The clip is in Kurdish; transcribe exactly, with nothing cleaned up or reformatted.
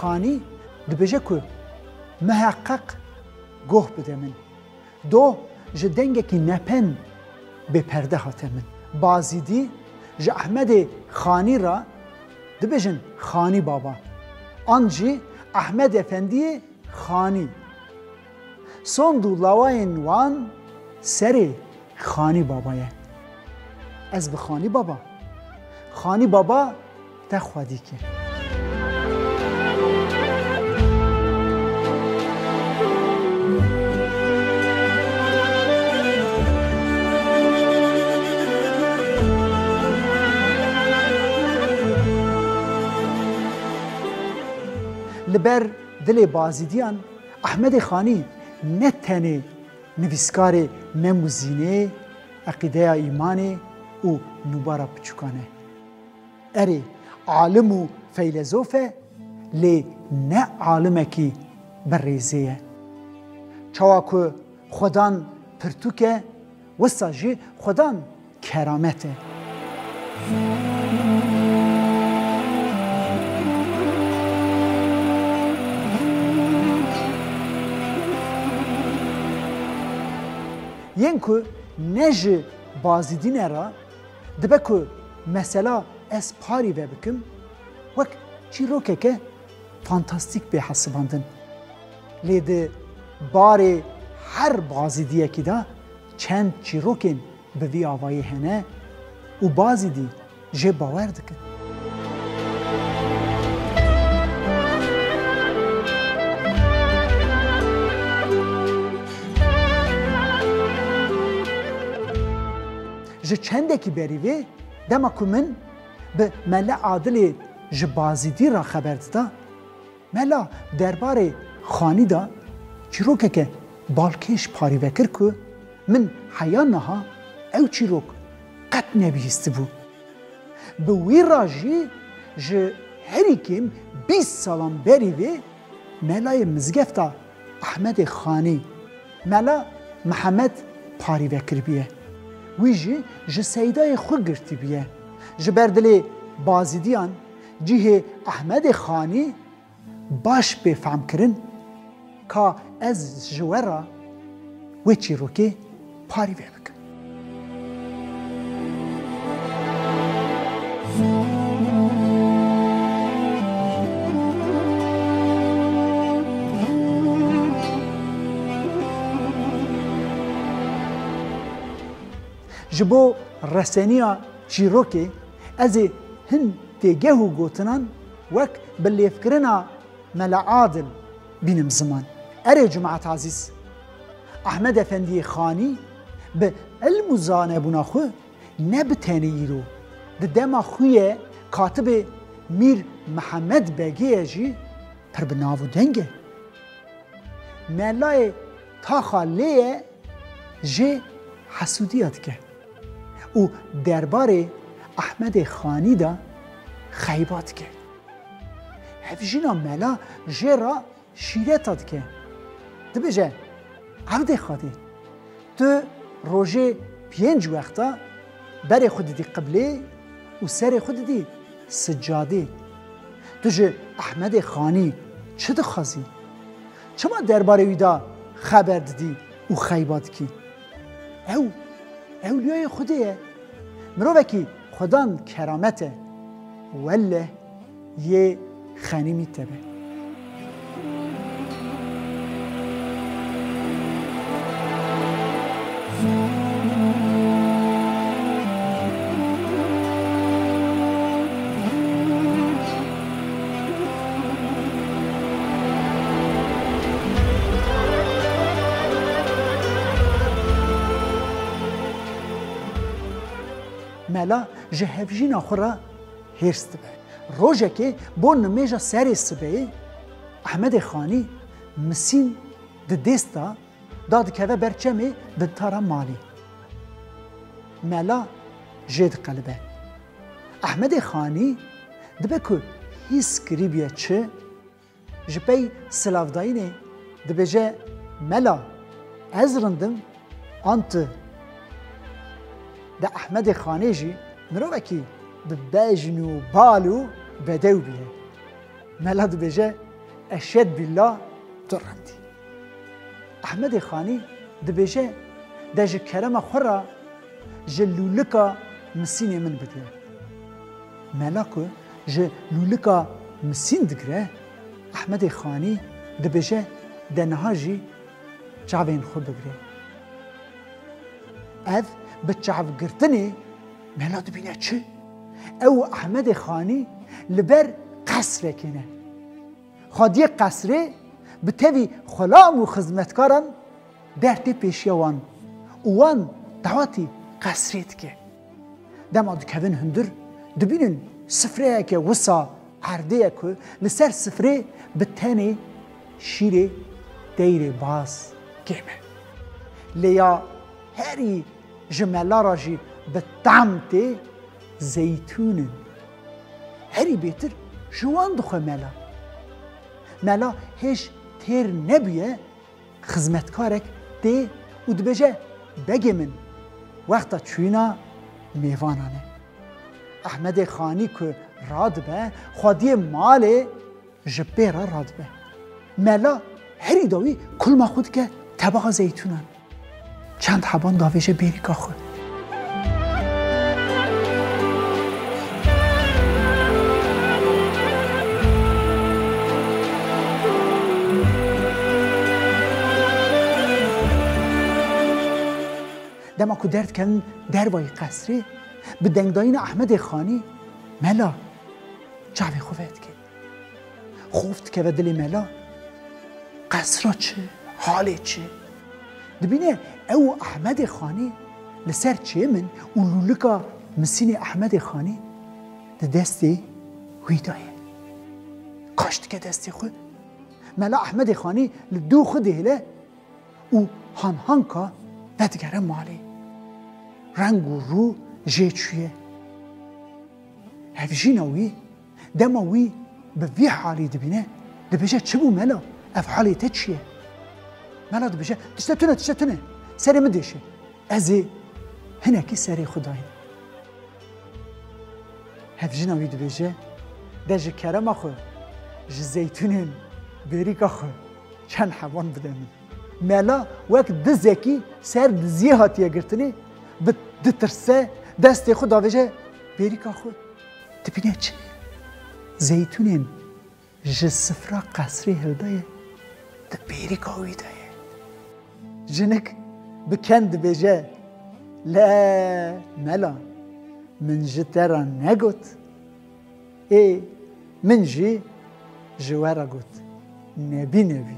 Xanî dibêje ku miheqeq goh bide min. Doh ji dengekî nepen bêperde hate min. Bazîdî ji Ehmedê Xanî re dibêjin Xanî Baba, an jî Ehmed Efendiyê Xanî. Sond û lawayên wan serê Xanî Baba ye. Ez bi Xanî Baba, Xanî Baba te xwedî ke. Li ber dilê Bazîdiyan, Ehmedê Xanî ne tenê nivîskarê Mem û Zînê, Eqîdeya Îmanê û Nûbara Piçûkan e. Erê, alim û feylezof e, lê ne alimekî bi rêzê ye. Çawa ku xwedan pirtûk e, wisa jî xwedan keramet e. Yên ku ne ji Bazîdî ne re, dibe ku mesela ez parî vebikim, wek çîrokeke fantastîk bê hesibandin. Lê di barê her Bazîdiyekî de çend çîrokên bi vî avayî hene û Bazîdî jê bawer dikin. Ji çendekî berî vê, dema ku min bi Mele Adilê ji Bazîdî re xeber dida, Mela derbarê Xanî de çîrokeke balkêş parî vekir ku min heya niha ew çîrok qet nebihîstibû. Bi wî re jî ji herî kêm bîst salan berî vê melayê mizgefta Ehmedê Xanî, Mela Mihemed parî vekiribiye. Wî jî ji seydayê xwe girtibiye. Ji ber dilê Bazîdiyan cihê Ehmedê Xanî baş bê fehmkirin, ka ez ji we re wê çîrokê parî vebikim. Ji bo reseniya çîrokê, ez ê hin têgeh û gotinan wek bi lêvkirina Mela Adil bînim ziman. Erê, cemaet azîz, Ehmed Efendiyê Xanî bi ilm û zanebûna xwe ne bi tenê îro, di dema xwe ye katibê Mîr Mihemed Begê ye jî pir bi nav û deng e. Melayê taxa lê ye jê hesûdiya dike û derbarê Ehmedê Xanî de xeyba dike. Hevjîna mela jê re şîreta dike. Dibêje, Evdê Xadê, tu rojê pênc wexta berê xwe didî qiblê û serê xwe didî sicadê. Tu ji Ehmedê Xanî çi dixwazî? Çima derbarê wî de xeber didî û xeyba dikî? Ew ewliyayê Xwedê ye. Mirovekî xwedan keramet e. Welleh yê xenîmî te be. Mela ji hevjîna xwe re hêrs dibe. Rojekê bo nimêja serê sibehê Ehmedê Xanî misîn di dêst de dadikeve ber çemê bintara malê. Mela jê diqelibe. Ehmedê Xanî dibe ku hîs kirîbûye çi, ji pey silavdayînê dibêje, Mela, ez rind im an tu? De Ehmedê Xanê jî mirovekî bi bejn û bal û bedew bûye. Mela dibêje, Eşed billah, tu remdî. Ehmedê Xanî dibêje, de ji kerema xwe re ji lûlika misînê min bigire. Mela ku ji lûlika misîn digire, Ehmedê Xanî dibêje, de niha jî çavên xwe bigire. Ev bi çavgirtinê mela dibîne çi? Ew û Ehmedê Xanî li ber qesrekê ne. Xwediyê qesrê bi tevî xulam û xizmetkaran der tê pêşiya wan û wan dawetî qesrê dike. Dema dikevin hundir, dibînin sifreyeke wisa erdê ye ku li ser sifrê bi tenê şîrê teyrê baz kêm e. Lê ya herî ji mela re jî bi tam tê zeytûn in. Herî bêtir ji wan dixwe mela. Mela hêj têr nebûye, xizmetkarek tê û dibêje, begê min, wexta çûyîna mêvanan e. Ehmedê Xanî ku radibe, xwediyê malê ji pê re radibe. Mela herî dawî kulma xwe dike tebaxa zeytûnan. Çend heban davêje bêrîka xwe. Dema ku derdikevin dervayî qesrê, bi dengdayîna Ehmedê Xanî, mela çavê xwe vedike. Xof dikeve dilê mela. Qesra çi? Halê çi? Dibîne ew û Ehmedê Xanî li ser çêmin û lûlika misînê Ehmedê Xanî di destê wî de ye. Kaş dike destê xwe. Mela Ehmedê Xanî li dû xwe dihêle û hanhanka vedigere malê. Reng û rû jê çûye. Hevjîna wî, dema wî bi vî halî dibîne, dibêje, çi bû mela? Ev halê te çi ye? Mela dibêje, tişte tune, tişte tune. Serê min diêşe. Ez ê hinekî serê xwe dayînim. Hevjîna wî dibêje, de ji kerema xwe, ji zeytûnên bêrîka xwe çend heban bide min. Mela wek dizekî ser diziyê hatiye girtinê, bi ditirse destê xwe davêje bêrîka xwe. Dibîne çi? Zeytûnên ji sifra qesrê hildaye, di bêrîka wî de ye. Jinik bi ken dibêje, le mela, min ji te re negot. Ê, min jî ji we re got, nebî nebî.